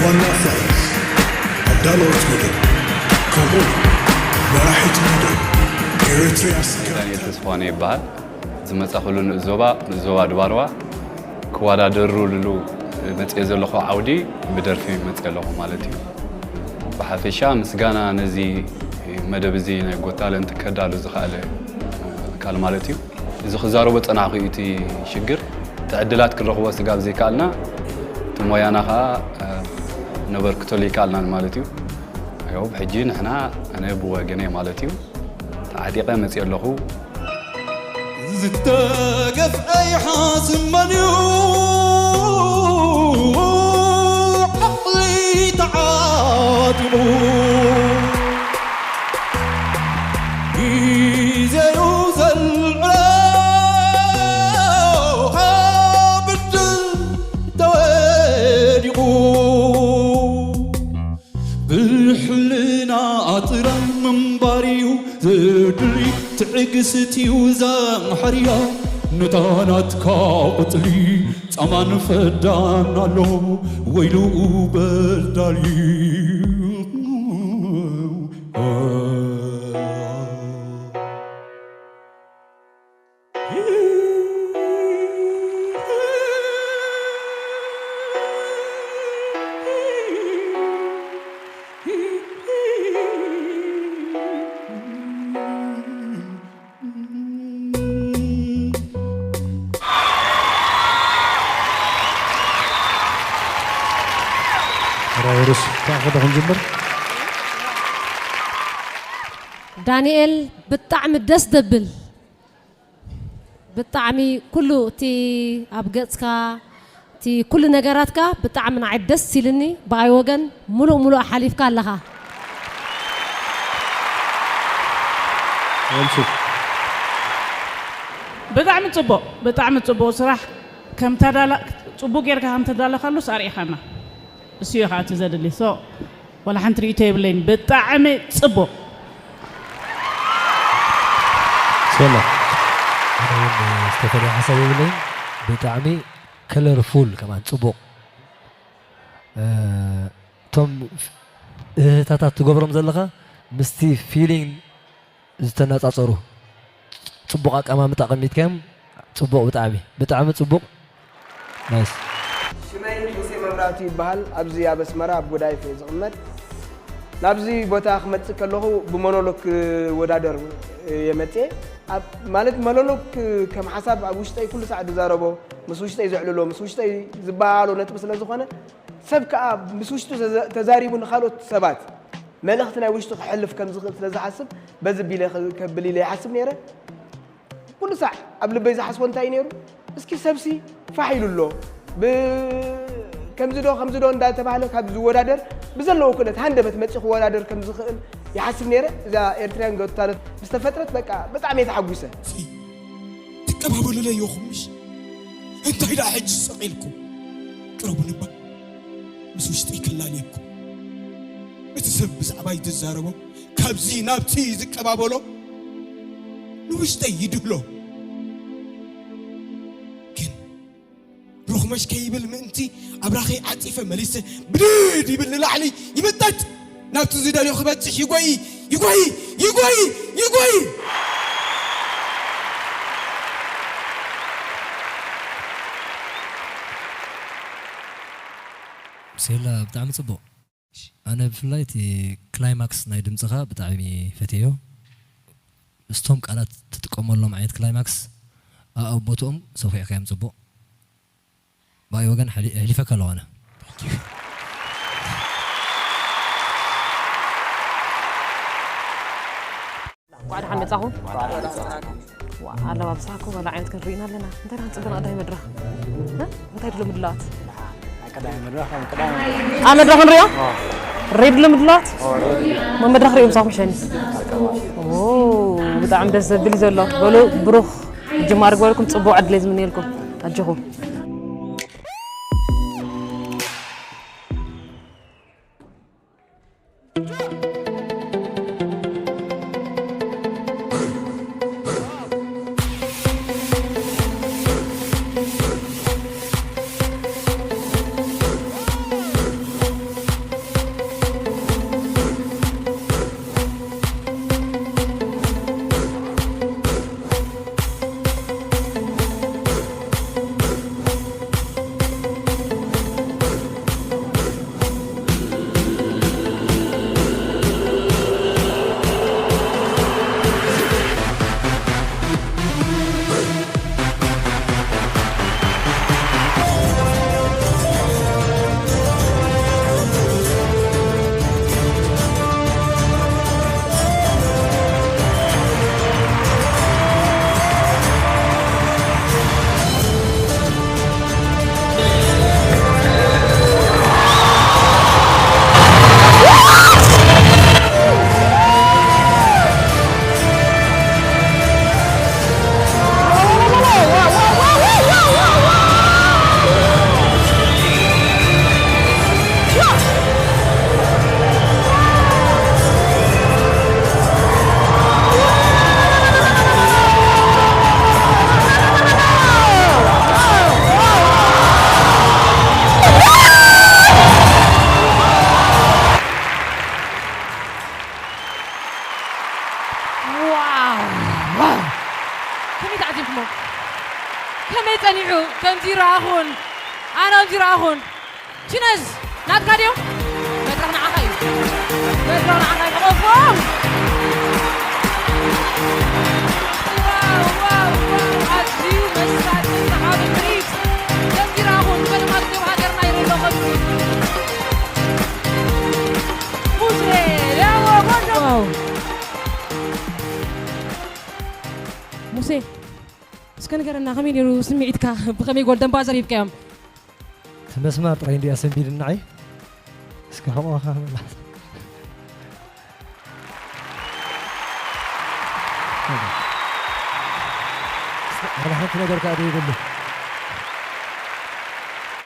ዋና ኣሳይት ኣዳለወት መደብ፣ ከምኡ መራሒት መደብ ኤርትሪያ ስጋ። ዳንኤል ተስፋነ ይበሃል። ዝመጻኹሉ ንኡስ ዞባ፣ ንኡስ ዞባ ድባርዋ ክወዳደሩሉ መጽኤ ዘለኹ ዓውዲ ብደርፊ መጽኤ ኣለኹ ማለት እዩ። ብሓፈሻ ምስጋና ነዚ መደብ እዚ ናይ ጎት ታለንት ከዳሉ ዝኸኣለ ኣካል ማለት እዩ። እዚ ክዛረቦ ጸናሕኩ እዩ እቲ ሽግር። እቲ ዕድላት ክንረኽቦ ስጋብ ዘይከኣልና፣ እቲ ሞያና ኸኣ፣ እ፣ ነበርክተሉ ይከኣልናን ማለት እዩ። ያው፣ ሕጂ ንሕና፣ ኣነ ብወገነይ ማለት እዩ፣ ተዓጢቐ መጺአ ኣለኹ። ዝተገፍአ ይሓስብ መን እዩ? ዓቕሊ ተዓጢቑ ግዜኡ ዘልዕሎ ካብ ዕድል ተወዲቑ ብሕልና ጥራይ ምንባር እዩ ዘድሊ ትዕግስቲ እዩ ዘምሓርያ ነታ ናትካ ቁጽሊ ጻማን ፈዳን ኣሎ ወይሉ በዳሊ ራይርስ ካዕኸ ዶ ክንጅምር? ዳንኤል ብጣዕሚ ደስ ደብል ብጣዕሚ ኩሉ እቲ ኣብ ገጽካ እቲ ኩሉ ነገራትካ ብጣዕሚ ንዓይ ደስ ኢልኒ ብኣይ ወገን ሙሉእ ሙሉእ ሓሊፍካ ኣለኻ። ወልሱ ብጣዕሚ ጽቡቕ ብጣዕሚ ጽቡቕ ስራሕ ከም ተዳላ ጽቡቕ ጌርካ ከም ተዳለኻሉስ ኣርኢኻና እሱ እዩ ከዓ እቲ ዘድሊ ሶ ዋላ ሓንቲ ርእይቶ የብለይን ብጣዕሚ ጽቡቕ ሰላ ኣነ እውን ዝተፈለየ ሓሳብ የብለይን ብጣዕሚ ከለርፉል ከማን ጽቡቕ እቶም እህታታት ትገብሮም ዘለኻ ምስቲ ፊሊንግ ዝተነጻጸሩ ጽቡቕ ኣቀማምጣ ኣቐሚጥካዮም ጽቡቕ ብጣዕሚ ብጣዕሚ ጽቡቕ ናይስ ሽመይ ሙሴ መብራቱ ይበሃል ኣብዚ ኣብ ኣስመራ ኣብ ጎዳይፍ እየ ዝቕመጥ ናብዚ ቦታ ክመጽእ ከለኹ ብሞኖሎግ ክወዳደር እየ መጽየ ማለት ሞኖሎግ ከም ሓሳብ ኣብ ውሽጠይ ኩሉ ሳዕ ዝዛረቦ ምስ ውሽጠይ ዘዕልሎ ምስ ውሽጠይ ዝበሃሎ ነጥቢ ስለ ዝኾነ ሰብ ከዓ ምስ ውሽጡ ተዛሪቡ ንካልኦት ሰባት መልእኽቲ ናይ ውሽጡ ክሕልፍ ከም ዝኽእል ስለ ዝሓስብ በዚ ቢለ ከብል ኢለ ይሓስብ ነይረ ኩሉ ሳዕ ኣብ ልበይ ዝሓስቦ እንታይ እዩ ነይሩ እስኪ ሰብሲ ፋሕ ኢሉ ኣሎ ከምዚ ዶ ከምዚ ዶ እንዳተባህለ ካብ ዝወዳደር ብዘለዎ ክእለት ሃንደበት መፂኡ ክወዳደር ከም ዝኽእል ይሓስብ ነይረ እዛ ኤርትራያን ጎት ታለንት ምስ ተፈጥረት በቃ ብጣዕሚ እየ ተሓጒሰ ትቀባበሉለይ ኢኹም ምሽ እንታይ ደኣ ሕጂ ሰቒልኩም ቅረቡኒ እባ ምስ ውሽጠይ ክላለየኩም እቲ ሰብ ብዛዕባይ ዝዛረቦ ካብዚ ናብቲ ዝቀባበሎ ንውሽጠይ ይድህሎ ግን ሩኽመሽ ከይብል ምእንቲ ኣብራኸይ ዓፂፈ መሊሰ ብድድ ይብል ንላዕሊ ይምጠጥ ናብቲ ዝደልዮ ክበፅሕ ይጎይ ይጎይ ይጎይ ይጎይ ሴላ ብጣዕሚ ጽቡቕ ኣነ ብፍላይ እቲ ክላይማክስ ናይ ድምፅኻ ብጣዕሚ ፈትየዮ ምስቶም ቃላት ትጥቀመሎም ዓይነት ክላይማክስ ኣኣብ ቦትኦም ሰኺዕካዮም ጽቡቕ ብኣይ ወገን ኣሕሊፈካ ኣለኹ ኣነ እንኳዕ ደሓን መጻኹም ኣለባብሳ እኮ በላ ዓይነት ክንርኢና ኣለና እንታይ ደሓን ጽቡቅ ቀዳይ መድረኽ እንታይ ድሎ ምድላዋት ኣብ መድረኽ ንሪኦ ሬድ ድሎ ምድላዋት ሞ መድረኽ ሪኦም ሳኹም ሸኒ ብጣዕሚ ደስ ዘብል እዩ ዘሎ በሉ ብሩኽ ጅማር ግበርኩም ጽቡቅ ዕድል ዝምንየልኩም ኣጆኹም ዚራኹን ኣነ ዚራኹን ቺነዝ ናትካ ድዮም? መድረኽ ንዓኻ እዩ። መድረኽ ንዓኻ እዩ። ተቐፎም። ዋው፣ ዋው፣ ዋው። ኣዝዩ መሳጥን ሰሓብን ትርኢት። ጀንዚራኹን በልማት ሃገርና ይርኢ ኣሎ ከምዚ። ሙሴ፣ ያው፣ ዋው። ሙሴ፣ እስከ ንገረና፣ ከመይ ነይሩ ስምዒትካ? ብኸመይ ጎልደን ባዘር ሂብካዮም? እቲ መስማር ጥራይ እንዲያ ሰንቢድናዓይ። እስከ ከምኡ ኸዓ ምብላዕ። ዋላ ሓንቲ ነገር ከኣ ዘይብሉ።